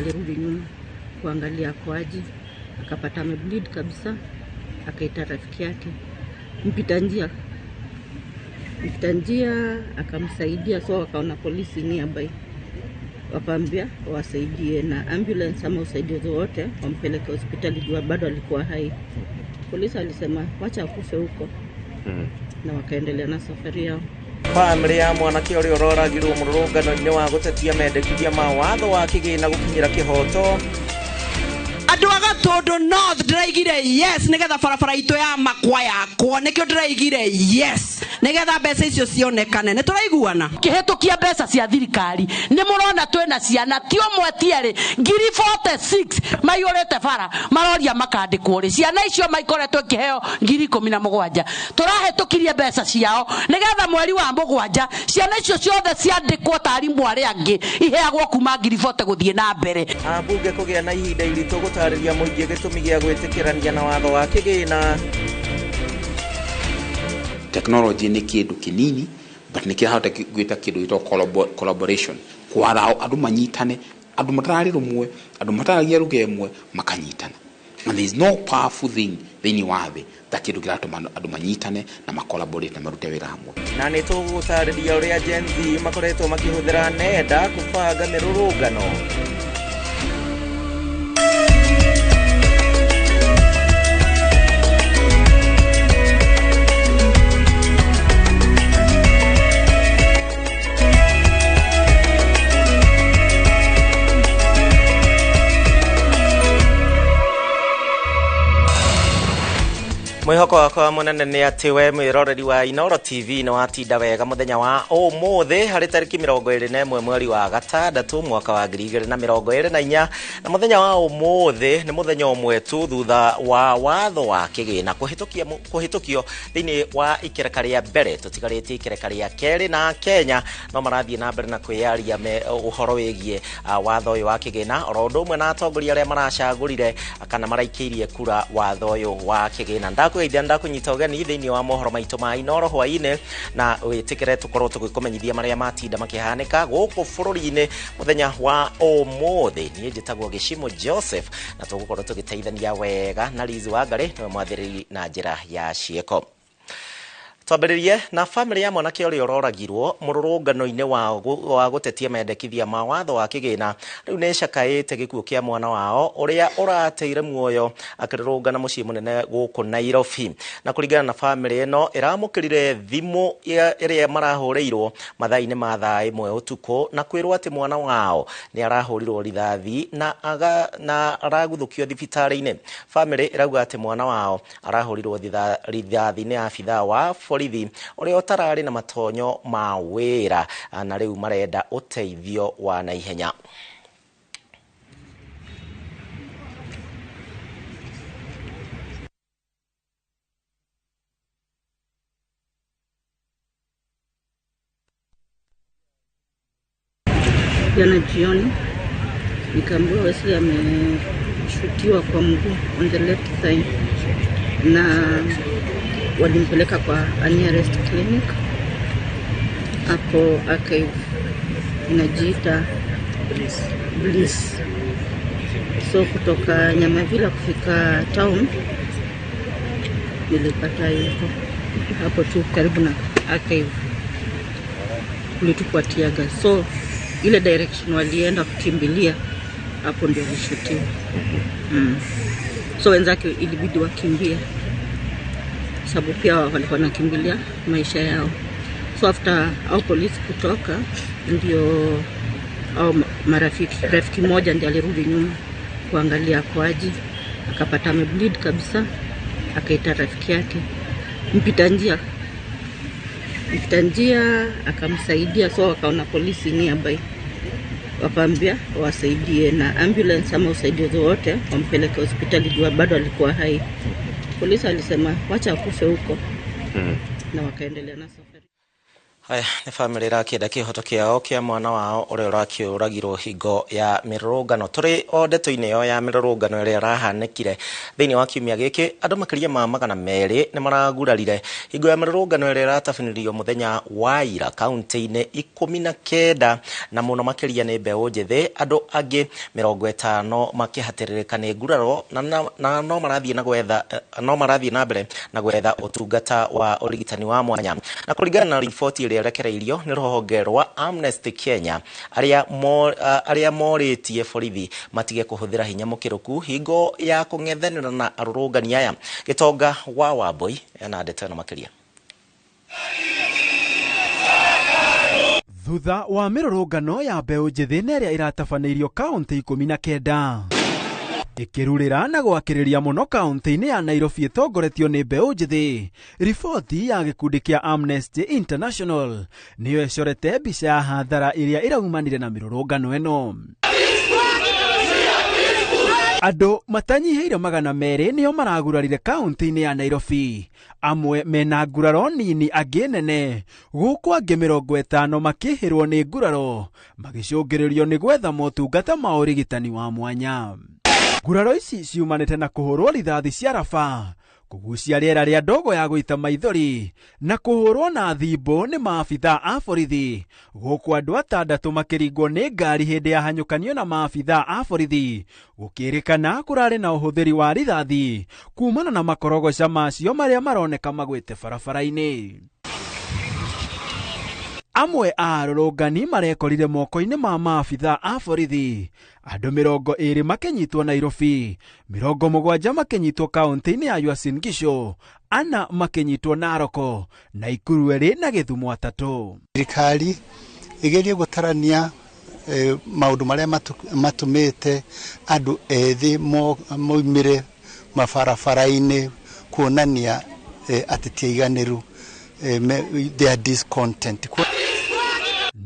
alirudi nyuma kuangalia kwaji, akapata amebleed kabisa, akaita rafiki yake mpita njia, mpita njia akamsaidia. So wakaona polisi nearby, wakaambia wasaidie na ambulance ama usaidizi wote wampeleke hospitali juu bado alikuwa hai. Polisi alisema wacha akufe huko na wakaendelea na safari yao. Bamĩrĩ ya mwanake ũrĩa ũroragirwo mũrũrũngano-inĩ wa gũtetia mendekithia ma watho wa kĩgĩna gũkinyĩra kĩhoto. Andũ a Gatũndũ North ndĩraigire yes nĩgetha barabara itũ ya makwa yakwo, nĩkĩo ndĩraigire yes nĩgetha mbeca icio cionekane. Nĩ tũraiguana? Kĩhĩtũkia mbeca cia thirikari nĩ mũrona twĩna ciana ti ũmwe ti erĩ 46,000 maiyũrĩte bara maroria makandĩkwo rĩ, ciana icio maikoretwo ikĩheo 17,000. Tũrahĩtũkirie mbeca ciao nĩgetha mweri wa mũgwanja ciana icio ciothe ciandĩkwo ta arimũ arĩa angĩ iheagwo kuma 40,000 gũthiĩ na mbere. Ambunge kũgĩa na ihinda iritũ gũtarĩria mũingĩ gĩtũmi gĩa gwĩtĩkĩrania na watho wa kĩgĩna. Technology nĩ kĩndũ kĩnini but nĩ kĩrahota gwĩta kĩndũ gĩtagwo collaboration, kwara andũ manyitane, andũ matararĩ rũmwe, andũ mataragia lugha ĩmwe makanyitana. And there is no powerful thing thĩinĩ wa thĩ ta kĩndũ kĩratũma andũ manyitane na macollaborate na marute wĩra hamwe. Na nĩ tũgũtarĩria ũrĩa Gen Z makoretwo makĩhũthĩra nenda kũbanga mĩrũrũngano. Mwĩhoko wakwa mũnene nĩ atĩ we mwĩroreri wa Inooro TV nĩ watinda wega mũthenya wa ũmũthĩ harĩ tarĩki 21 mweri wa gatandatũ mwaka wa 2024, na mũthenya wa ũmũthĩ nĩ mũthenya ũmwe tu thutha wa watho wa kĩgĩna kũhĩtũkio thĩinĩ wa ikereka rĩa mbere. Tũtigarĩtie ikereka rĩa kerĩ na Kenya no marathiĩ na mbere na kwĩyaria ũhoro wĩgiĩ watho ũyũ wa kĩgĩna, oro ũndũ ũmwe na atongoria arĩa maracagũrire kana maraikĩirie kura watho ũyũ wa kĩgĩna. Ndakwĩra ndakunyita ũgeni thĩinĩ wa mohoro maitũ ma Inooro hwainĩ, na wĩtĩkĩre tũkorwo tũgĩkũmenyithia marĩa matinda makĩhanĩka gũkũ bũrũri-inĩ mũthenya wa ũmũthĩ. Niĩ njĩtagwo Gĩcimo Joseph na tũgũkorwo tũgĩteithania wega na Liz Wangari nĩwe mwathĩrĩri na njĩra ya ciĩko. Twambĩrĩrie na bamĩrĩ ya mwanake ũrĩa ũroragirwo mũrũrũngano-inĩ wa gũtetia mendekithia ma watho wa kĩgĩna rĩu nĩ ĩcakaĩte gĩkuũ kĩa mwana wao ũrĩa ũrateire muoyo akĩrũrũngana mũciĩ mũnene gũkũ Nairobi. Na kũringana na bamĩrĩ ĩno ĩramũkĩrire thimũ ĩrĩa marahũrĩirwo mathaa-inĩ ma thaa 1 ũtukũ na kwĩrwo atĩ mwana wao nĩ arahũrirwo rithathi na araguthũkio thibitarĩ-inĩ. Bamĩrĩ ĩrauga atĩ mwana wao arahũrirwo rithathi nĩ abithaa wa borithi ũrĩa ũtararĩ na matonyo ma wĩra, na rĩu marenda ũteithio wa naihenya. Jana jioni nikaambiwa Wesley ameshutiwa kwa mguu on the left side, na walimpeleka kwa nearest clinic hapo archive inajiita Bliss. So kutoka Nyamavila kufika town nilipata yuko hapo tu karibu na archive, kulitupwa tear gas. So ile direction walienda kukimbilia hapo ndio alishutiwa. So wenzake ilibidi wakimbie sababu pia walikuwa wanakimbilia maisha yao. So after au polisi kutoka ndio au marafiki, rafiki moja ndiye alirudi nyuma kuangalia kwaji, akapata amebleed kabisa, akaita rafiki yake mpita njia akamsaidia. So wakaona polisi nearby, wakaambia wasaidie na ambulance ama usaidizi wote wampeleke hospitali juu bado alikuwa hai. Polisi alisema wacha akufe huko na wakaendelea na safari. Haya, nĩ bamĩrĩ ĩrakĩenda kĩhoto kĩao kĩa mwana wao ũrĩa ũrakĩũragirwo hingo ya mĩrũrũngano. Tũrĩ o ndeto-inĩ ĩyo ya mĩrũrũngano ĩrĩa ĩrahanĩkire thĩinĩ wa kiumia gĩkĩ, andũ makĩria ma 200 nĩ maragurarire hingo ya mĩrũrũngano ĩrĩa ĩratabanĩrio mũthenya wa ira kaunti-inĩ 19, na mũno makĩria nĩ mbeũ njĩthĩ. Andũ angĩ 50 makĩhatĩrĩrĩka nĩ nguraro na no marathiĩ na gwetha, no marathiĩ na mbere na gwetha ũtungata wa ũrigitani wa mwanya. Na kũringana na riboti ĩrĩa ĩrekereirio nĩ rũhonge rwa Amnesty Kenya, arĩa morĩtie borithi matige kũhũthĩra hinya mũkĩrũku hingo ya kũng'ethanĩra na arũrũngani aya. Gĩtonga wa Wambui ena ndeto ĩno makĩria. Thutha wa mĩrũrũngano ya mbeũ njĩthĩ na ĩrĩa ĩratabanĩirio kaunti 19 ĩkĩrurĩra na gwakĩrĩria mũno kaunti-inĩ ya Nairobi ĩtongoretio nĩ mbeũ njĩthĩ, riboti ya gĩkundi kĩa Amnesty International nĩyo ĩcorete mbica ya hathara ĩrĩa ĩraumanire na mĩrũrũngano ĩno. Andũ matanyihĩire 200 nĩo maragurarire kaunti-inĩ ya Nairobi, amwe mena nguraro nini angĩ nene, gũkũ angĩ 50 makĩhĩrwo nĩ nguraro magĩcũngĩrĩrio nĩ gwetha motungata ma ũrigitani wa mwanya. Nguraro ici ciumanĩte na kũhũrwo rithathi cia raba, kũgucia rĩera rĩa ndogo ya gũita maithori na kũhũrwo na thimbo nĩ maabitha a borithi, gũkũ andũ 6 makĩringwo nĩ ngari hĩndĩ ya hanyũkanio na maabitha a borithi, gũkĩrĩkana kũrarĩ na ũhũthĩri wa rithathi kumana na makorogoca macio marĩa maroneka magwĩte barabara-inĩ. Amwe a arũrũngani marekorire moko-inĩ ma maabitha a borithi, andũ 20 makĩnyitwo Nairobi, 70 makĩnyitwo kaunti-inĩ ya Uasin Gishu, 4 makĩnyitwo Narok, Naikuru 2 na Gĩthumo 3. Thirikari ĩgerie gũtarania maũndũ marĩa matũmĩte andũ ethĩ moimĩre mabarabara-inĩ kuonania atĩ ti aiganĩru, their discontent.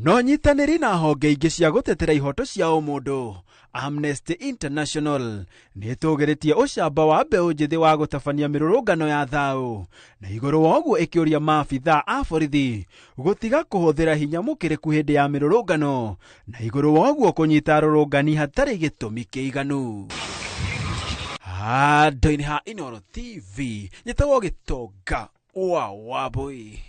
No nyitanĩri na honge ingĩ cia gũtetera ihoto cia ũmũndũ, Amnesty International nĩ ĩtũgĩrĩtie ũcamba wa mbeũ njĩthĩ wa gũtabania mĩrũrũngano ya thayũ, na igũrũ wa ũguo ĩkĩũria maabitha a borithi gũtiga kũhũthĩra hinya mũkĩrĩku hĩndĩ ya mĩrũrũngano, na igũrũ wa ũguo kũnyita arũrũngani hatarĩ gĩtũmi kĩiganu. Handũ-inĩ ha Inooro TV, nyĩtagwo Gĩtonga wa Wambui.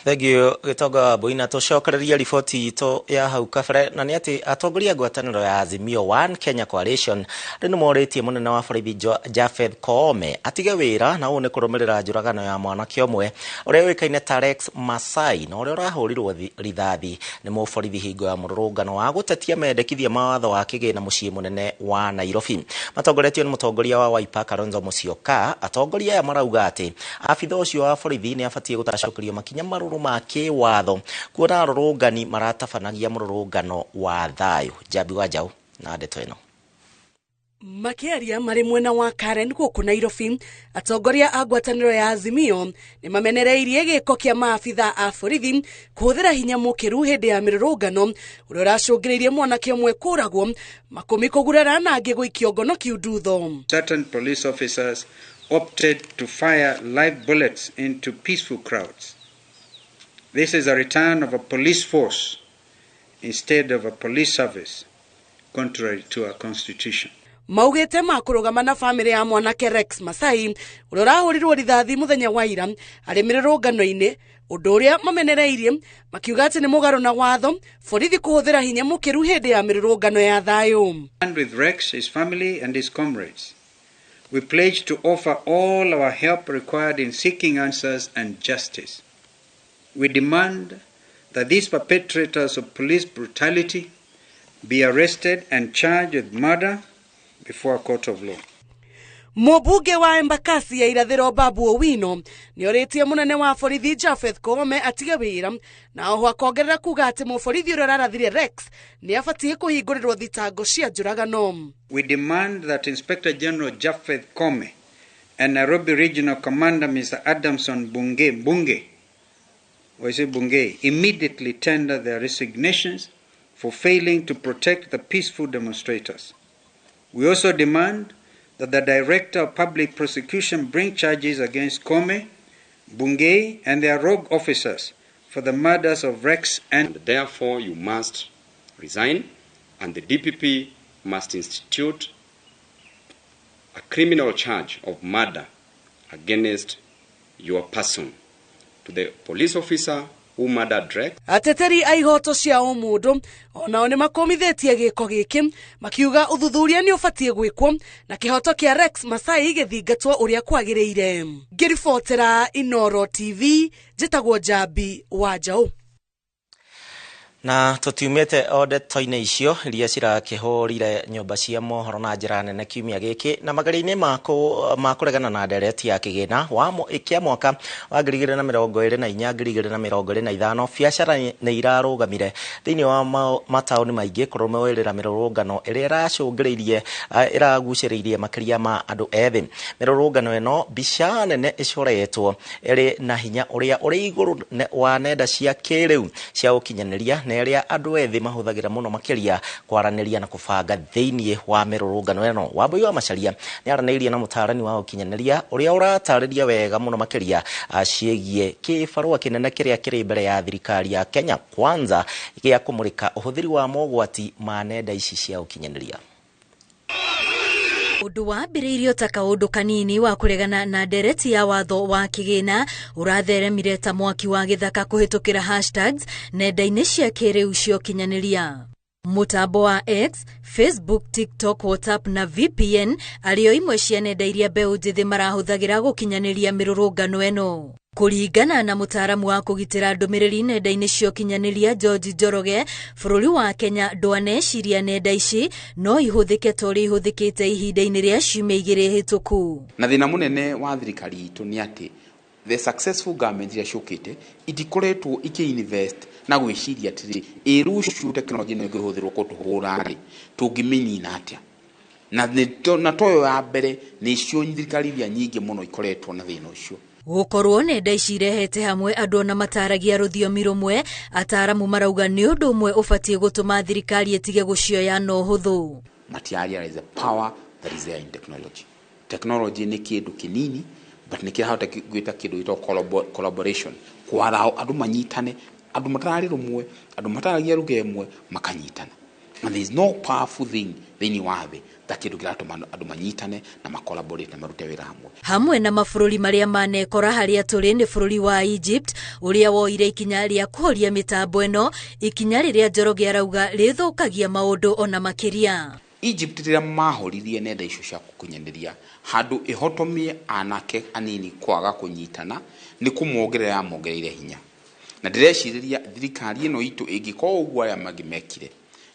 Thank you Gĩtonga wa Wambui. Na tũcokererie riboti itũ ya hau kabere, na nĩ atĩ atongoria a ngwatanĩro ya Azimio One Kenya Coalition rĩu nĩ morĩtie mũnene wa borithi Japheth Koome atige wĩra, na ũũ nĩ kũrũmĩrĩra njũragano ya mwanake ũmwe ũrĩa ũĩkaine ta Rex Masai na ũrĩa ũrahũrirwo rithathi nĩ mũborithi hingo ya mũrũrũngano wa gũtetia mendekithia ma watho wa kĩgĩna mũciĩ mũnene wa Nairobi. Matongoretio nĩ mũtongoria wa Wiper Kalonzo Musyoka, atongoria aya marauga atĩ abitha ũcio wa borithi nĩ abatiĩ gũtacũkĩrio makinya marũrũ ma kĩwatho kuona arũrũngani maratabanagia mũrũrũngano wa thayũ. Njambi wa Njaũ na ndeto ĩno. Makĩaria marĩ mwena wa Karen gũkũ Nairobi, atongoria a ngwatanĩro ya Azimio nĩ mamenereirie gĩko kĩa maabitha a borithi kũhũthĩra hinya mũkĩru hĩndĩ ya mĩrũrũngano ũrĩa ũracũngĩrĩirie mwanake ũmwe kũragwo, 10 kũgurara na angĩ gũikio ngono kiundutho. Certain police officers opted to fire live bullets into peaceful crowds. This is a return of a police force instead of a police service, contrary to our constitution. Maugĩte makũrũgama na bamĩrĩ ya mwanake Rex Masai ũrĩa ũrahũrirwo rithathi mũthenya wa ira arĩ mĩrũrũngano-inĩ, ũndũ ũrĩa mamenereirie makiuga atĩ nĩ mũgarũ na watho borithi kũhũthĩra hinya mũkĩru hĩndĩ ya mĩrũrũngano ya thayũ. And with Rex, his family and his comrades, we pledge to offer all our help required in seeking answers and justice. We demand that these perpetrators of police brutality be arrested and charged with murder before a court of law. Mũmbunge wa Embakasi ya Irathĩro Babu Owino nĩorĩtie mũnene wa borithi Japheth Koome atige wĩra, na oho akongerera kuga atĩ mũborithi ũrĩa ũrarathire Rex nĩ abatiĩ kũhingũrĩrwo thitango cia njũragano. We demand that Inspector General Japheth Koome and Nairobi Regional Commander Mr. Adamson Bungei immediately tender their resignations for failing to protect the peaceful demonstrators. We also demand that the Director of Public Prosecution bring charges against Koome Bungei, and their rogue officers for the murders of Rex and Therefore, you must resign, and the DPP must institute a criminal charge of murder against your person. To the police officer who murdered Rex, Ateteri a ihoto cia ũmũndũ onao nĩ makũmithĩtie gĩko gĩkĩ, makiuga ũthuthuria nĩ ũbatiĩ gwĩkwo na kĩhoto kĩa Rex Masai gĩthingatwo ũrĩa kwagĩrĩire. Ngĩribotera Inoro TV, njĩtagwo Njambi wa Njaũ. Na tũtiumĩte o ndeto-inĩ icio iria cirakĩhũrire nyũmba cia mohoro na njĩra nene kiumia gĩkĩ na magerio-inĩ ma kũregana na ndereti ya kĩgĩna kĩa mwaka wa 2024 2025, biacara nĩ irarũgamire thĩinĩ wa mataũni maingĩ kũrũmĩrĩra mĩrũrũngano ĩrĩa ĩracũngĩrĩirie, ĩragucĩrĩirie makĩria ma andũ ethĩ. Mĩrũrũngano ĩno, mbica nene ĩcoretwo ĩrĩ na hinya ũrĩa ũrĩ igũrũ wa nenda cia kĩrĩu cia ũkinyanĩria na ĩrĩa andũ ethĩ mahũthagĩra mũno makĩria kwaranĩria na kũbanga thĩinĩ wa mĩrũrũngano ĩno. Wambui wa Macharia nĩ aranĩirie na mũtaarani wa ũkinyanĩria ũrĩa ũratarĩria wega mũno makĩria ciĩgiĩ kĩbarũa kĩnene kĩrĩa kĩrĩ mbere ya thirikari ya Kenya Kwanza gĩa kũmũrĩka ũhũthĩri wa mogwati ma nenda ici cia ũkinyanĩria. Ũndũ wambĩrĩirio ta kaũndũ kanini wa kũregana na ndereti ya watho wa kĩgĩna ũratheremire ta mwaki wa gĩthaka kũhĩtũkĩra hashtags nenda-inĩ cia kĩrĩu cia ũkinyanĩria. Mũtambo wa X, Facebook, TikTok, WhatsApp na VPN arĩo imwe cia nenda iria mbeũ njĩthĩ marahũthagĩra gũkinyanĩria mĩrũrũngano ĩno. Kũringana na mũtaaramu wa kũgitĩra ndũmĩrĩri nenda-inĩ cia ũkinyanĩria George Njoroge, bũrũri wa Kenya ndwaneciria nenda ici no ihũthĩke ta ũrĩa ihũthĩkĩte ihinda-inĩ rĩa ciumia 2 hĩtũku. Na thĩna mũnene wa thirikari itũ nĩ atĩ the successful government iria ciũkĩte itikoretwo ikĩ-invest na gwĩciria atĩrĩ, ĩ rũciũ tekinoronjĩ ĩno ĩngĩhũthĩrwo kũtũhũra rĩ, tũngĩmĩnina atĩa? Na toyo ya mbere nĩcio thirikari iria nyingĩ mũno ikoretwo na thĩna ũcio. Gũkorwo nenda ici irehete hamwe andũ ona mataragia rũthiomi rũmwe, ataaramu marauga nĩ ũndũ ũmwe ũbatiĩ gũtũma thirikari ĩtige gũcioya na ũhũthũ. Matiaria is the power that is there in technology. Technology nĩ kĩndũ kĩnini but nĩ kĩrahota gwĩta kĩndũ gĩtagwo collaboration, kwara andũ manyitane, andũ matararĩ rũmwe, andũ mataragia lugha ĩmwe makanyitana. And there is no powerful thing thĩinĩ wa thĩ ta kĩndũ kĩratũma andũ manyitane na macollaborate na marute wĩra hamwe. Hamwe na mabũrũri marĩa manekora harĩa tũrĩ nĩ bũrũri wa Egypt ũrĩa woire ikinya rĩa kũhoria mĩtambo ĩno, ikinya rĩrĩa Njoroge arauga rĩthũkagia maũndũ ona makĩria. Egypt rĩrĩa mahoririe nenda icio cia gũkinyanĩria handũ ĩhotomie anake anini kwaga kũnyitana nĩ kũmongerera yamongereire hinya. Na ndĩrecirĩria thirikari ĩno itũ ĩngĩkorwo ũguo arĩa mangĩ mekire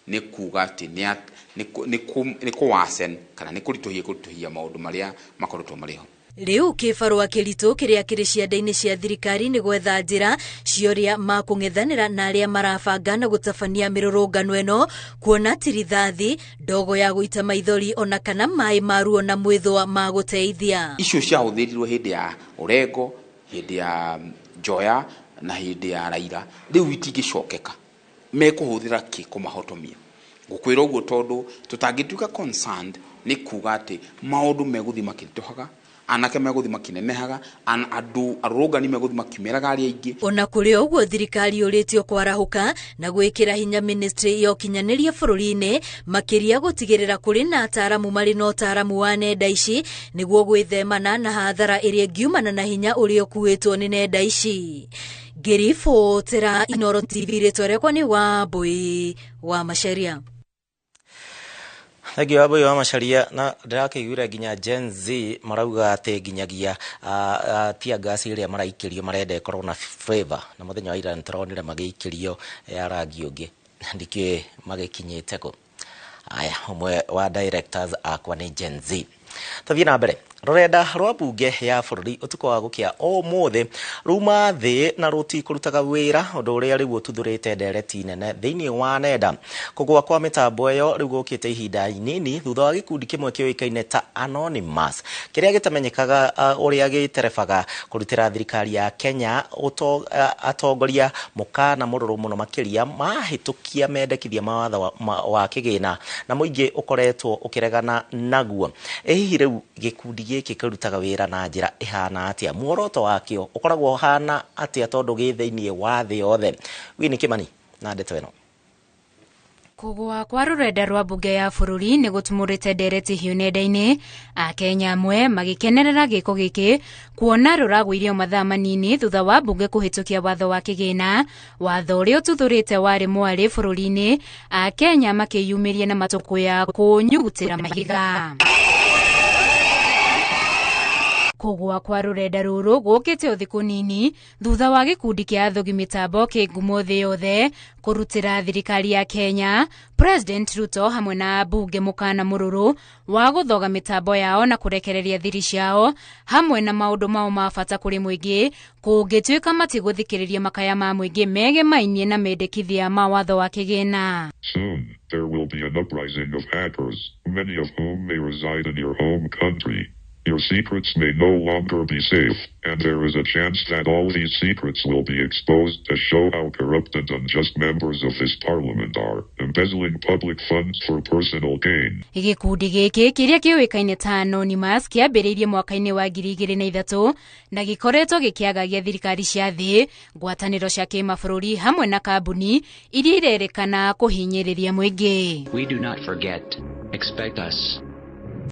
nĩ kuga atĩ nĩ kũwacen kana nĩ kũritũhia maũndũ marĩa makoretwo marĩ ho. Rĩu kĩbarũa kĩritũ kĩrĩa kĩrĩ cianda-inĩ cia thirikari nĩ gwetha njĩra cia ũrĩa makũng'ethanĩra na arĩa marabanga na gũtabania mĩrũrũngano ĩno, kuona ti rithathi, ndogo ya gũita maithori ona kana maĩ ma ruo na mwĩthũa ma gũteithia. Icio ciahũthĩrirwo hĩndĩ ya Orengo, hĩndĩ ya Njoya na hĩndĩ ya Raila, rĩu itingĩcokeka. Mekũhũthĩra kĩ kũmahotomia? Ngũkwĩra ũguo tondũ tũtangĩtuĩka concerned nĩ kuga atĩ maũndũ megũthiĩ makĩritũhaga, anake megũthiĩ makĩnenehaga, andũ arũrũngani megũthiĩ makiumĩraga arĩa aingĩ. Ona kũrĩ ũguo thirikari yũrĩtio kwarahũka na gwĩkĩra hinya ministry ya ũkinyanĩria bũrũri-inĩ, makĩria gũtigĩrĩra kũrĩ na ataaramu marĩ na ũtaaramu wa nenda ici nĩguo gwĩthemana na hathara ĩrĩa ĩngiumana na hinya ũrĩa ũkuĩtwo nĩ nenda ici. Ngĩribotera Inoro TV, rĩtwa rĩakwa nĩ Wambui wa Macharia. Thengiũ Wambui wa Macharia. Na ndĩrakĩiguire nginya Gen Z marauga atĩ nginyagia tear gas ĩrĩa maraikĩrio marenda ĩkorwo na flavor, na mũthenya wa ira nĩtũronire magĩikĩrio ya rangi ũngĩ, ndikĩũĩ magĩkinyĩte kũ. Aya, ũmwe wa directors akwa nĩ Gen Z. Tũthiĩ na mbere. Rũrenda rwa bunge ya bũrũri ũtukũ wa gũkĩa ũmũthĩ ruma thĩ na rũtikũrutaga wĩra, ũndũ ũrĩa rĩu ũtuthũrĩte ndereti nene thĩinĩ wa nenda. Kũgũa kwa mĩtambo ĩyo rĩu gũkĩte ihinda inini thutha wa gĩkundi kĩmwe kĩũĩkaine ta Anonymous kĩrĩa gĩtamenyekaga ũrĩa gĩterebaga kũrutĩra thirikari ya Kenya atongoria mũkana mũrũrũ mũno makĩria mahĩtũkia mendekithia ma watho wa kĩgĩna na mũingĩ ũkoretwo ũkĩregana naguo. Ĩ hihi rĩu gĩkundi Gĩkĩ kĩrutaga wĩra na njĩra ĩhana atĩa, muoroto wakĩo ũkoragwo ũhana atĩa, tondũ gĩ thĩinĩ wa thĩ yothe. Winnie Kimani na ndeto ĩno. Kũgũa kwa rũrenda rwa mbunge ya bũrũri nĩ gũtumũrĩte ndereti hiũ nenda-inĩ, Akenya amwe magĩkenerera gĩko gĩkĩ kuona rũragũirio mathaa manini thutha wa mbunge kũhĩtũkia watho wa kĩgĩna, watho ũrĩa ũtuthũrĩte warĩ mwarĩ bũrũri-inĩ, Akenya makĩyumĩria na matũkũya kũnyugutĩra mahiga. Kũgũa kwa rũrenda rũrũ gũkĩte o thikũ nini thutha wa gĩkundi kĩa athogi mĩtambo kĩ ngumo thĩ yothe kũrutĩra thirikari ya Kenya, President Ruto hamwe na mbunge mũkana mũrũrũ wa gũthoga mĩtambo yao na kũrekereria thiri ciao hamwe na maũndũ mao ma bata kũrĩ mũingĩ kũngĩtuĩka matigũthikĩrĩria makaya ma mũingĩ megemainie na mendekithia ma watho wa kĩgĩna. Soon, there will be an uprising of hackers, many of whom may reside in your home country. Your secrets may no longer be safe, and there is a chance that all these secrets will be exposed to show how corrupt and unjust members of this parliament are, embezzling public funds for personal gain. Gĩkundi gĩkĩ kĩrĩa kĩũĩkaine ta Anonymous kĩambĩrĩirie mwaka-inĩ wa 2003 na gĩkoretwo gĩkĩagagia thirikari cia thĩ, ngwatanĩro cia kĩmabũrũri hamwe na kambuni iria irerĩkana kũhinyĩrĩria mũingĩ. We do not forget. Expect us.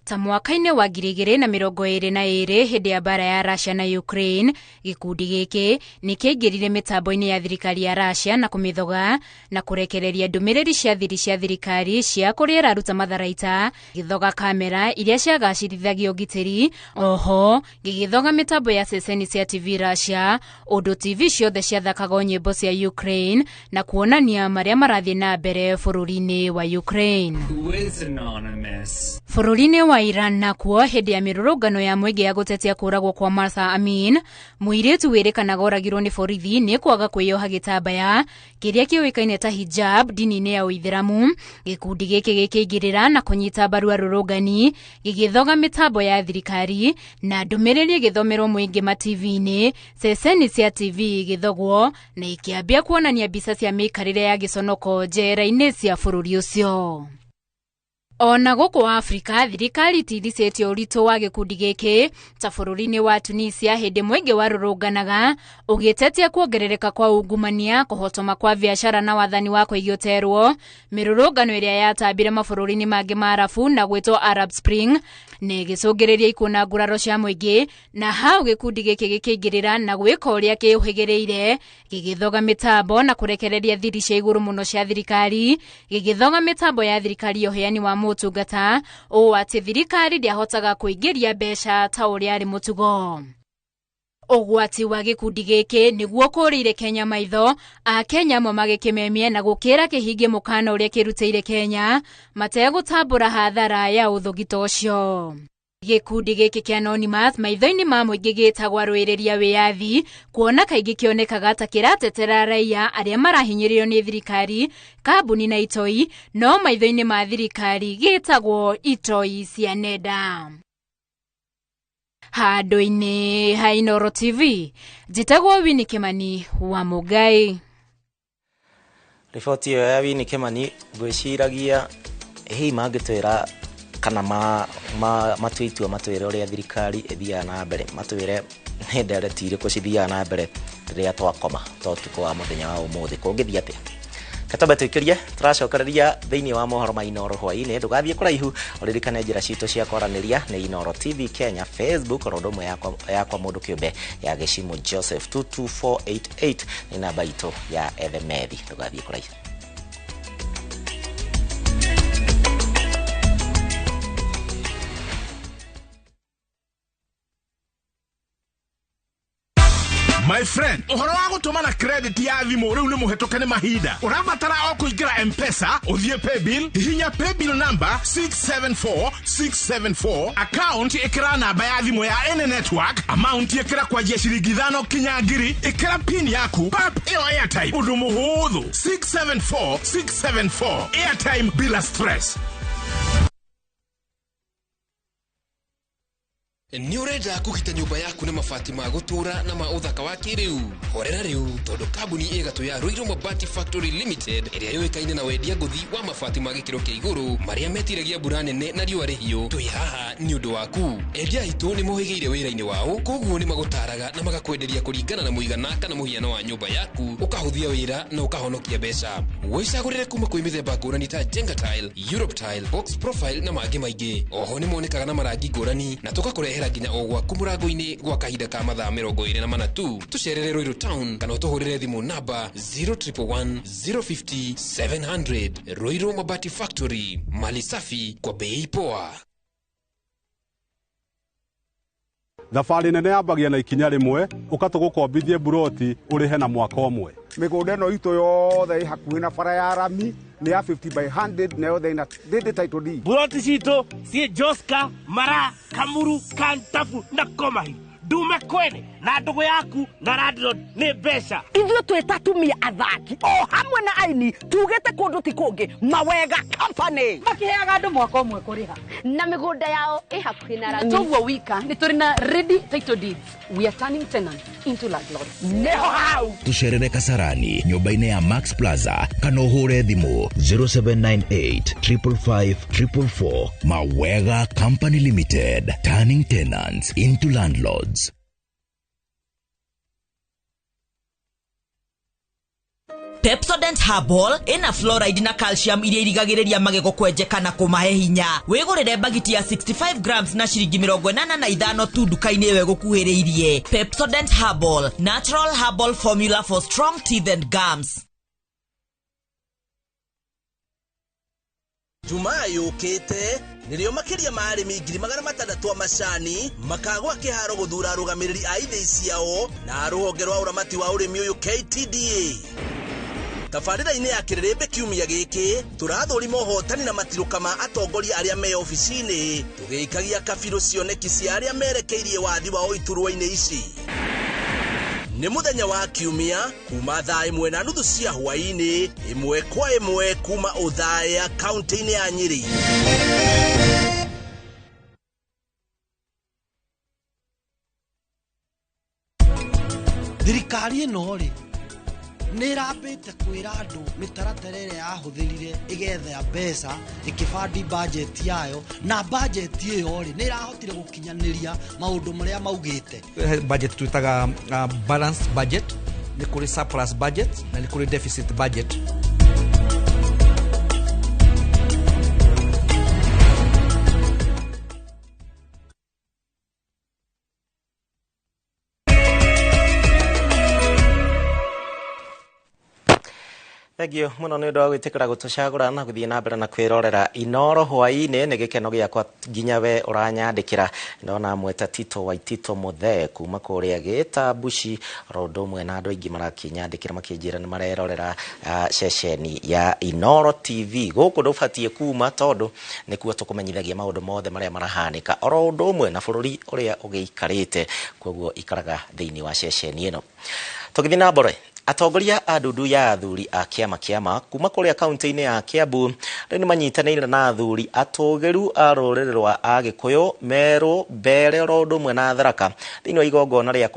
Ta mwaka-inĩ wa 2022 hĩndĩ ya mbara ya Russia na Ukraine, gĩkundi gĩkĩ nĩ kĩaingĩrire mĩtambo-inĩ ya thirikari ya Russia na kũmĩthoga na kũrekereria ndũmĩrĩri cia thiri cia thirikari cia kũrĩa ĩraruta matharaita, gĩthoga kamera iria ciagacĩrithagia ũgitĩri, oho gĩgĩthoga mĩtambo ya ceceni cia TV Russia, ũndũ TV ciothe ciathakagwo nyĩmbo cia Ukraine na kuonania marĩa marathiĩ na mbere bũrũri-inĩ wa Ukraine. Who is anonymous? Bũrũri-inĩ wa Iran nakuo hĩndĩ ya mĩrũrũngano ya mũingĩ ya gũtetia kũragwo kwa Martha Amin, mũirĩtu wĩrĩkanaga oragirwo nĩ borithi nĩ kwaga kwĩyoha gĩtambaya kĩrĩa kĩũĩkaine ta hijab ndini-inĩ ya Ũithĩramu. Gĩkundi gĩkĩ gĩkĩingĩrĩra na kũnyita mbaru arũrũngani, gĩgĩthoga mĩtambo ya thirikari na ndũmĩrĩri ĩgĩthomerwo mũingĩ ma TV-inĩ, ceceni cia TV igĩthogwo na ikĩambia kuonania mbica cia mĩikarĩre ya gĩconoko njera-inĩ cia bũrũri ũcio. Ona gũkũ Afrika thirikari ĩtiricĩtie ũritũ wa gĩkundi gĩkĩ ta bũrũri-inĩ wa Tunisia hĩndĩ mũingĩ warũrũnganaga ũgĩtetia kuongerereka kwa ungumania, kũhotoma kwa biacara na wathani wa kũigĩterwo. Mĩrũrũngano ĩrĩa yatambire mabũrũri-inĩ mangĩ ma Arabu na gwĩtwo Arab Spring nĩ ĩgĩcũngĩrĩria ikuũ na nguraro cia mũingĩ, na hau gĩkundi gĩkĩ gĩkĩingĩrĩra na gwĩka ũrĩa kĩũhĩgĩrĩire, gĩgĩthoga mĩtambo na kũrekereria thiri cia igũrũ mũno cia thirikari, gĩgĩthoga mĩtambo ya thirikari ya ũheani wa motungata ũũ atĩ thirikari ndĩahotaga kũingĩria mbeca ta ũrĩa arĩ mũtugo. Ũgwati wa gĩkundi gĩkĩ nĩguo kũrĩire Kenya maitho, Akenya amwe magĩkĩmemia na gũkĩra kĩhingie mũkana ũrĩa kĩrutĩire Kenya mategũtambũra hathara ya ũthũgito ũcio. Gĩkundi gĩkĩ kĩa Anonymous maitho-inĩ ma mũingĩ gĩtagwo arũĩrĩri a wĩyathi, kuona kaingĩ kĩonekaga ta kĩratetera raiya arĩa marahinyĩrĩrio nĩ thirikari, kambuni na itoi, no maitho-inĩ ma thirikari gĩtagwo itoi cia nenda. Handũ-inĩ ha Inooro TV, njĩtagwo Winnie Kimani wa Mũngai. Riboti ĩyo ya Winnie Kimani ngwĩciragia hihi mangĩtwĩra kana matue itua matwĩre ũrĩa thirikari ĩthiaga na mbere, matwĩre nĩ ndereti irĩkũ cithiaga na mbere rĩrĩa twakoma ta ũtukũ wa mũthenya wa ũmũthĩ, kũngĩthiĩ atĩa? Katambe tuikirie turacokereria thiini wa mohoro ma Inooro hwaini, ndugathie kuraihu uririkane njira citu cia kwaranĩria nĩ Inooro TV Kenya, Facebook oro ũndũ ũmwe yakwa mũndũ kĩũmbe ya Gĩcimu Joseph 22488 nĩ namba itũ ya ethemethi, ndugathiĩ kuraihu. My friend, ũhoro wa gũtũmana credit ya thimũ rĩu nĩ mũhetũke nĩ mahinda. Ũrabatara o kũingĩra M-Pesa, ũthiĩ paybill, hihinya paybill number 674674, account ĩkĩra namba ya thimũ ya any network, amount ĩkĩra kwanjia ciringi 5 kinya 1000, ĩkĩra pin yaku, pap ĩyo airtime, ũndũ mũhũthũ. 674674, airtime bila stress. Nĩ ũrenda kũgita nyũmba yaku na mabati ma gũtũũra na ma ũthaka wa kĩrĩu? Horera rĩu, tondũ kambuni ĩ gatũ ya Ruiru Mabati Factory Limited ĩrĩa yũĩkaine na wendia ngũthi wa mabati ma gĩkĩro kĩa igũrũ marĩa metiragia mbura nene na riũa rĩhiũ, twĩ haha nĩ ũndũ waku. Endia aitũ nĩ mohĩgĩire wĩra-inĩ wao, koguo nĩ magũtaraga na magakwenderia kũringana na mũigana kana mũhiano wa nyũmba yaku, ũkahũthia wĩra na ũkahonokia mbeca. Wĩcagũrĩre kuma kwĩ mĩthemba ngũrani ta Jenga Tile, Europe Tile, Box Profile na mangĩ maingĩ. Oho nĩ monekaga na marangi ngũrani na tũgakũrehera nginya o gwaku mũrango-inĩ gwa kahinda ka mathaa 24 tu. Tũcerere Ruiru Town kana ũtũhũrĩre thimũ namba 0111 050 700. Ruiru Mabati Factory, mali safi kwa bei poa. Thabarĩ nene yambagia na ikinya rĩmwe, ũka tũgũkombithie buroti ũrĩhe na mwaka ũmwe. Mĩgũnda ĩno itũ yothe ĩ hakuhĩ na bara ya rami, nĩ ya 50 by 100 na yothe ĩna ndĩndĩ title deed. Buroti citũ ciĩ Joska, Mara, Kamuru, Kantafu na Komahi. Ndume kwene na ndũgũ yaku na landlord nĩ mbeca. Ithuĩ twĩ ta atumia athaki o hamwe na aini tugĩte kũndũ ti kũngĩ, Mawega Company makiheaga andũ mwaka ũmwe kũrĩha na mĩgũnda yao ĩ hakuhĩ na rami. Toguo wika nĩ tũrĩ na ready title deeds. We are turning tenants into landlords. Nĩho hau. Tũcerere Kasarani nyũmba-inĩ ya Max Plaza kana ũhũre thimũ 0798 555 444. Mawega Company Limited, turning tenants into landlords. Pepsodent Herbal ina fluoride na calcium iria irigagĩrĩria magego kwenjeka na kũmahe hinya. Wĩgũrĩre bagiti ya 65 grams na ciringi 85 tu nduka-inĩ ĩyo ĩgũkuhĩrĩirie. Pepsodent Herbal, natural herbal formula for strong teeth and gums. Jumaa yũkĩte nĩrĩo makĩria ma arĩmi 600,000 a macani makagwa kĩharo gũthura arũgamĩrĩri a ithĩi ciao na rũhonge rwa ũramati wa ũrĩmi ũyũ KTDA. Tabarĩra-inĩ ya kĩrĩrĩmbĩ kiumia gĩkĩ tũrathũrima ũhotani na matirũka ma atongoria arĩa me obici-inĩ, tũgĩikagia kabirũ cioneki cia arĩa merekeirie wathi wao iturwa-inĩ ici. Nĩ mũthenya wa kiumia kuma thaa 1:30 cia hwaĩ-inĩ, 1:15 kuma Othaya kaunti-inĩ ya Nyĩrĩ. Thirikari ĩno rĩ nĩ ĩrambĩte kwĩra andũ mĩtaratara ĩrĩa yahũthĩrire ĩgetha mbeca ĩkĩbandi budget yayo, na budget ĩyo rĩ nĩ ĩrahotire gũkinyanĩria maũndũ marĩa maugĩte. Budget twĩtaga balanced budget, nĩ kũrĩ surplus budget na nĩ kũrĩ deficit budget. Thengiũ mũno nĩ ũndũ wa gwĩtĩkĩra gũtũcagũra na gũthiĩ na mbere na kwĩrorera Inoro hwaĩ-inĩ. Nĩ gĩkeno gĩakwa nginya we ũranyandĩkĩra. Ndona mweta Tito wa Tito Mũthee kuma kũrĩa Gĩtambuci, oro ũndũ ũmwe na andũ aingĩ marakĩnyandĩkĩra makĩnjĩra nĩ marerorera ceceni ya Inoro TV. Gũkũ ndũbatiĩ kuma tondũ nĩkuo tũkũmenyithagia maũndũ mothe marĩa marahanĩka oro ũndũ ũmwe na bũrũri ũrĩa ũgĩikarĩte, koguo ikaraga thĩinĩ wa ceceni ĩno. Tũgĩthiĩ na mbere, atongoria a ndundu ya athuri a kĩama kĩama kuma kũrĩa kaunti-inĩ ya Kiambu rĩu nĩmanyitanĩire na athuri atũgĩru a rũrĩrĩ rwa Agĩkũyũ, Meru, Mbeere oro ũndũ ũmwe na Tharaka thĩinĩ wa igongona rĩa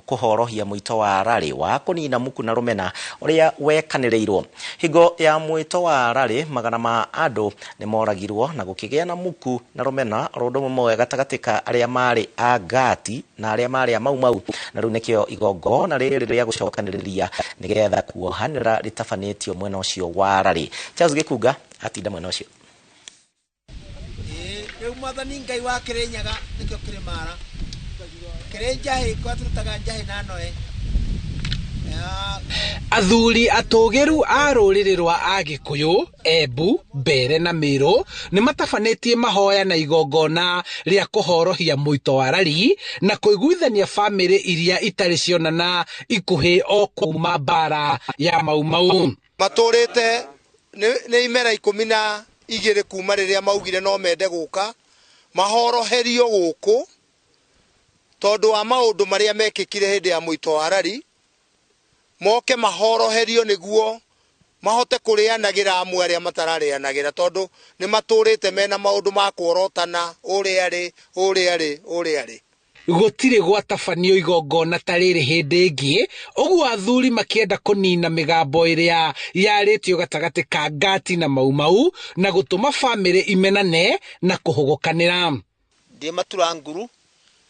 kũhorohia mwĩto wa rarĩ wa kũnina muku na rũmena ũrĩa wekanĩrĩirwo. Hingo ya mwĩto wa rarĩ, magana ma andũ nĩmoragirwo na gũkĩgĩa na muku na rũmena oro ũndũ ũmwe gatagatĩ ka arĩa marĩ a Ngati na arĩa marĩ a Mau Mau, na rĩu nĩkĩo igongona rĩrĩ rĩa gũcokanĩrĩria nĩgetha kuohanĩra rĩtabanĩtio mwena ũcio wa rarĩ. Charles Gĩkunga atinda mwena ũcio. Rĩu mwathani Ngai wa Kĩrĩnyaga nĩkĩo kĩrĩmara kĩrĩ njahĩ kwa tũrutaga njahĩ na noe. Athuri atũgĩru a rũrĩrĩ rwa Agĩkũyũ, Embu, Mbeere na Mĩrũ nĩmatabanĩtie mahoya na igongona rĩa kũhorohia mwĩto wa rari na kũiguithania bamĩrĩ iria itarĩ cionana ikuhĩ o kuma mbara ya Mau Mau. Matũrĩte nĩ imera 12 kuma rĩrĩa maugire no mende gũka mahoroherio gũkũ tondũ wa maũndũ marĩa mekĩkire hĩndĩ ya mwĩto wa rari, moke mahoroherio nĩguo Mahote kũrĩanagĩra amwe arĩa matararĩanagĩra tondũ nĩ matũrĩte mena maũndũ ma kuorotana ũrĩa rĩ ũrĩa rĩ ũrĩa rĩ. Gũtirĩ gwatabanio igongona ta rĩrĩ hĩndĩ ĩngĩ, ũguo athuri makĩenda kũnina mĩgambo ĩrĩa yarĩtio gatagatĩ ka Ngati na Mau Mau na gũtũma bamĩrĩ imenane na kũhũgũkanĩra. Ndĩ matura nguru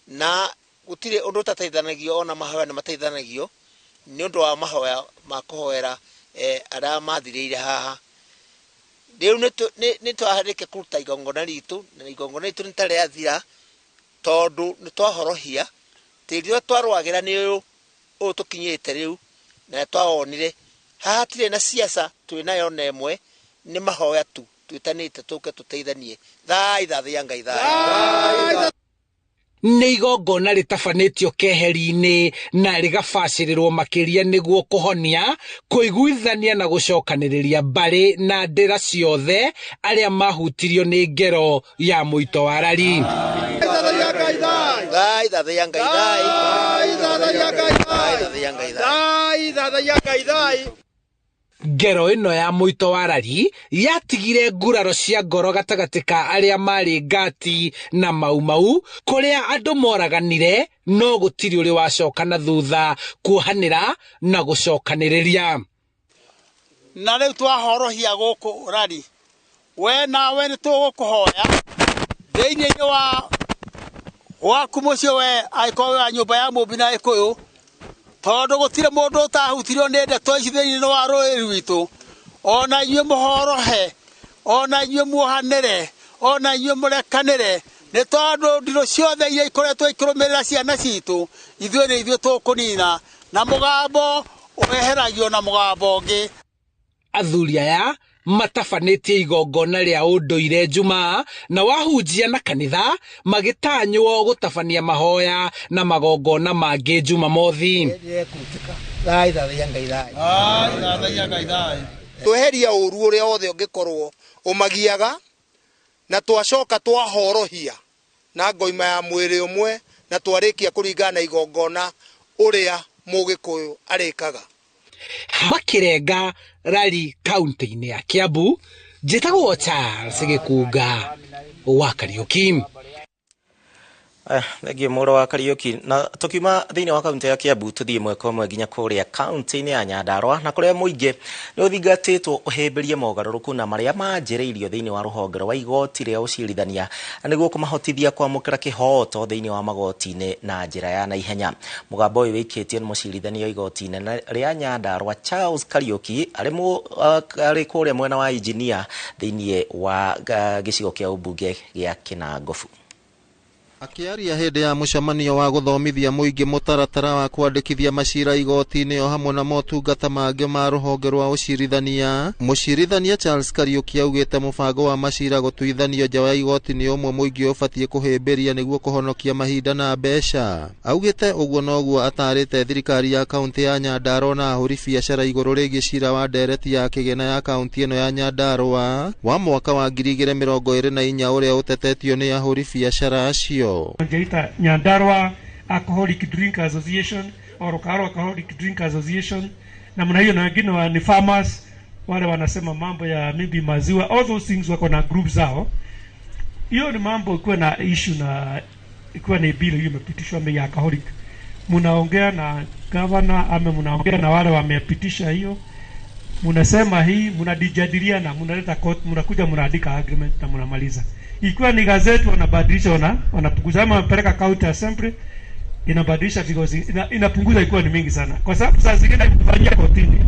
na gũtirĩ ũndũ ũtateithanagio ona mahoya nĩ mateithanagio nĩ ũndũ wa mahoya ma kũhoera arĩa mathirĩire haha. Rĩu nĩ twarĩkia kũruta igongona ritũ na igongona ritũ nĩ ta rĩathira tondũ nĩ twahorohia tĩri ũrĩa twarũagĩra nĩ ũyũ ũyũ tũkinyĩte rĩu na twawonire haha hatirĩ na siasa twĩ nayo na ĩmwe nĩ mahoya tu twĩtanĩte tũke tũteithanie. Thai thathia Ngai thai. Nĩ igongona rĩtabanĩtio keheri-inĩ na rĩgabacĩrĩrwo makĩria nĩguo kũhonia, kũiguithania na gũcokanĩrĩria mbarĩ na ndĩra ciothe arĩa mahutirio nĩ ngero ya mũito wa rari. Thai thathia Ngai thai. Thai thathia Ngai thai. Thai thathia Ngai thai. Ngero ĩno ya mũito wa rari yatigire nguraro cia ngoro gatagatĩ ka arĩa marĩ Ngati na Mau Mau kũrĩa andũ moraganire no gũtirĩ ũrĩ wacoka na thutha kuohanĩra na gũcokanĩrĩria. Na rĩu twahorohia gũkũ rari we nawe nĩ tũgũkũhoya thĩinĩ wa gwaku mũciĩ we angĩkorwo wĩ wa nyũmba ya Mũmbi na Gĩkũyũ tondũ gũtirĩ mũndũ ũtahutirio nĩ ndeto ici thĩinĩ wa rũrĩrĩ rwitũ ona inyuĩ mũhorohe ona inyuĩ muohanĩre ona inyuĩ mũrekanĩre nĩ tondũ ndirũ ciothe iria ikoretwo ikĩrũmĩrĩra ciana citũ ithuĩ nĩ ithuĩ tũkũnina na mũgambo weheragio na mũgambo ũngĩ. Athuri aya matabanĩtie igongona rĩa ũndũire Jumaa na wahunjia na kanitha magĩtanywo gũtabania mahoya na magongona mangĩ Jumamothi. Thai thathia Ngai thai. Thai thathia Ngai thai. Tweheria ũru ũrĩa wothe ũngĩkorwo ũmagiaga na twacoka twahorohia na ngoima ya mwĩrĩ ũmwe na twarĩkia kũringana na igongona ũrĩa Mũgĩkũyũ arĩkaga. Makirenga rari kaunti-inĩ ya Kiambu, njĩtagwo Charles Gĩkunga wa Kariũki. Thengiũ mũrũ wa Kariũki. Na tukiuma thĩinĩ wa kaunti ya Kiambu tuthiĩ mweka ũmwe nginya kũrĩa kaunti-inĩ ya Nyandarua na kũrĩa mũingĩ nĩ ũthingatĩtwo ũhĩmbĩrie mogarũrũku na marĩa manjĩrĩirio thĩinĩ wa rũhonge rwa igoti rĩa ũcirithania nĩguo kũmahotithia kwamũkĩra kĩhooto thĩinĩ wa magoti-inĩ na njĩra ya naihenya. Mũgambo ũyũ wĩkĩtio nĩ mũcirithania wa igoti inene rĩa Nyandarua Charles Kariũki arĩ kũrĩa mwena wa injinia thĩinĩ wa gĩcigo kĩa ũmbunge gĩa Kĩnangobu. Akĩaria hĩndĩ ya mũcemanio wa gũthomithia mũingĩ mũtaratara wa kwandĩkithia macira igoti-inĩ o hamwe na motungata mangĩ ma rũhonge rwa ũcirithania, mũcirithania Charles Kariũki augĩte mũbango wa macira gũtuithanio nja wa igoti nĩ ũmwe mũingĩ ũbatiĩ kũhĩmbĩria nĩguo kũhonokia mahinda na mbeca. Augĩte ũguo noguo atarĩte thirikari ya kaunti ya Nyandarua na ahũri biacara igũrũ rĩgiĩ cira wa ndereti ya kĩgĩna ya kaunti ĩno ya Nyandarua wa mwaka wa 2024 ũrĩa ũtetetio nĩ ahũri biacara acio. Ngeita Nyandarua Alcoholic Drink Association au Kahawa Alcoholic Drink Association namna hiyo, na wengine ni farmers wale wanasema mambo ya maybe maziwa, all those things wako na group zao. Hiyo ni mambo ikiwa na issue na ikiwa ni bill hiyo imepitishwa ya alcoholic, mnaongea na governor ama mnaongea na wale wamepitisha hiyo, mnasema hii, mnadijadiliana, mnaleta court, mnakuja mnaandika agreement na mnamaliza. Ikiwa ni gazeti wanabadilisha, wanapunguza, ama wanapeleka county assembly inabadilisha because inapunguza ikiwa ni mingi sana. Kwa sababu saa zingine kufanyia kotini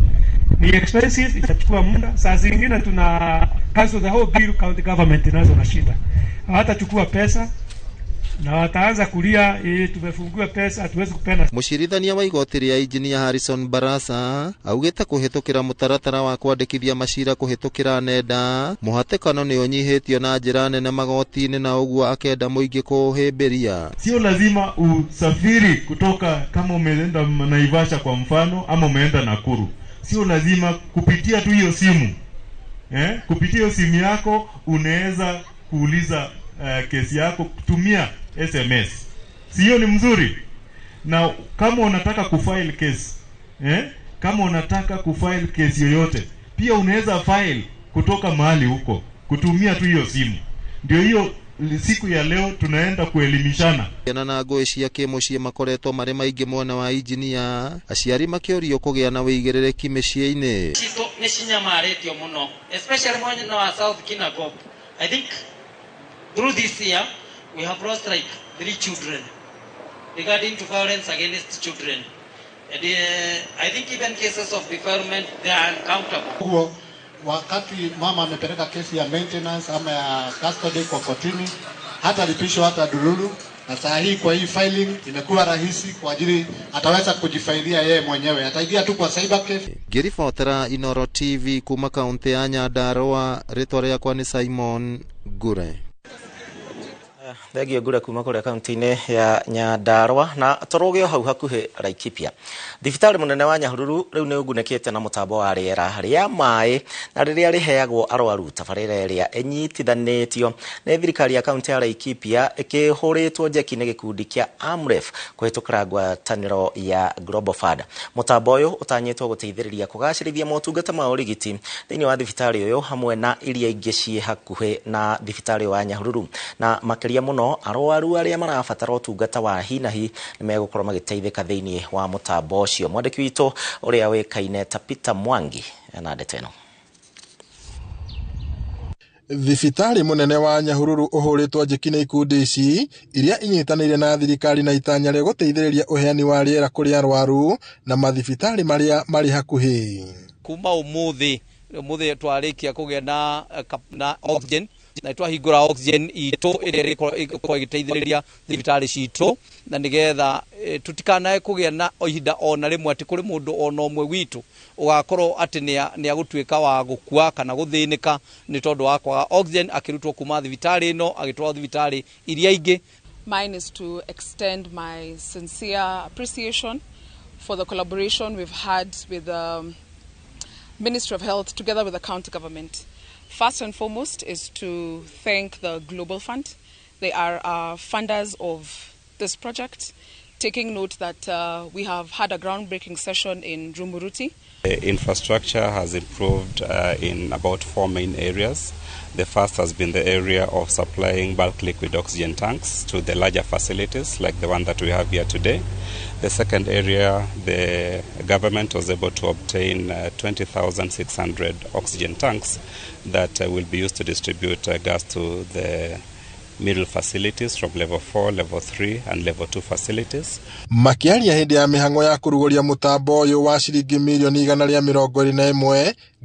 ni expensive, itachukua muda. Saa zingine tuna cancel the whole bill, county government inazo na shida. Hawatachukua pesa na wataanza kulia, tumefungiwa pesa hatuwezi kupena. Mũcirithania wa igoti rĩa Engineer Harrison Barasa augĩte kũhĩtũkĩra mũtaratara wa kwandĩkithia macira kũhĩtũkĩra nenda mũhatĩkano nĩ ũnyihĩtio na njĩra nene magoti-inĩ na ũguo akenda mũingĩ kũhĩmbĩria. Sio lazima usafiri kutoka, kama umeenda Naivasha kwa mfano ama umeenda Nakuru, sio lazima kupitia tu hiyo simu. Kupitia hiyo simu yako unaweza kuuliza kesi yako kutumia SMS. Sio ni mzuri? Na kama unataka kufile case, kama unataka kufile case yoyote, Pia unaweza file kutoka mahali huko kutumia tu hiyo simu. Ndio hiyo siku ya leo tunaenda kuelimishana. Ciana na ngũĩ cia kĩmũciĩ makoretwo marĩ maingĩ mwena wa injinia, aciari makĩũrio kũgĩa na wĩigĩrĩrĩki mĩciĩ-inĩ. Citũ nĩ cinyamarĩtio mũno, especially mwena wa South Kinangop. I think through this year we have lost like 3 children regarding to violence against children. And I think even cases of defilement, they are uncountable. Huo wakati mama amepeleka kesi ya maintenance ama ya custody kwa kotini, hata lipishwa hata dururu, na saa hii kwa hii filing imekuwa rahisi kwa ajili ataweza kujifailia yeye mwenyewe, ataingia tu kwa cyber cafe. Ngĩribotera Inoro TV kuma kaunti ya Nyandarua, rĩtwa rĩakwa nĩ Simon Ngure. Thengio Ngure kuma kũrĩa kaunti-inĩ ya Nyandarua. Na tũrũgĩo hau hakuhĩ Laikipia, thibitarĩ mũnene wa Nyahururu rĩu nĩ ũgunĩkĩte na mũtambo wa rĩera rĩa maĩ na rĩrĩa rĩheagwo arwaru, tabarĩra ĩrĩa ĩnyitithanĩtio nĩ thirikari ya kaunti ya Laikipia ĩkĩhũrĩtwo njeki nĩ gĩkundi kĩa AMREF kũhĩtũkĩra ngwatanĩro ya Global Fund. Mũtambo ũyũ ũtanyĩtwo gũteithĩrĩria kũgacĩrithia motungata ma ũrigiti thĩinĩ wa thibitarĩ ũyũ hamwe na iria ingĩ ciĩ hakuhĩ na thibitarĩ wa Nyahururu, na makĩria mũno arwaru arĩa marabatara ũtungata wa hi na hi nĩ megũkorwo magĩteithĩka thĩinĩ wa mũtambo ũcio. Mwandĩki witũ ũrĩa wĩkaine ta Peter Mwangi na ndeto ĩno. Thibitarĩ mũnene wa Nyahururu ũhũrĩtwo njeki nĩ ikundi ici iria inyitanĩire na thirikari na itanya rĩa gũteithĩrĩria ũheani wa rĩera kũrĩ arwaru na mathibitarĩ marĩa marĩ hakuhĩ. Kuma ũmũthĩ twarĩkia kũgĩa na oxygen, na twahingũra oxygen itũ ĩrĩa ĩgũkorwo ĩgĩteithĩrĩria thibitarĩ citũ, na nĩgetha tũtikanae kũgĩa na ihinda ona rĩmwe atĩ kũrĩ mũndũ ona ũmwe witũ ũgakorwo atĩ nĩ agũtuĩka wa gũkua kana gũthĩnĩka nĩ tondũ wa kwaga oxygen akĩrutwo kuma thibitarĩ ĩno agĩtwarwo thibitarĩ iria ingĩ. Mine is to extend my sincere appreciation for the collaboration we've had with the Ministry of Health together with the county government. First and foremost is to thank the Global Fund. They are our funders of this project, taking note that we have had a groundbreaking session in Rumuruti. The infrastructure has improved in about 4 main areas. The first has been the area of supplying bulk liquid oxygen tanks to the larger facilities like the one that we have here today. The second area, the government was able to obtain 20,600 oxygen tanks that will be used to distribute gas to the middle facilities from level 4, level 3 and level 2 facilities. Makiaria hĩndĩ ya mĩhang'o ya kũrugũria mũtambo ũyũ wa ciringi mirioni 121.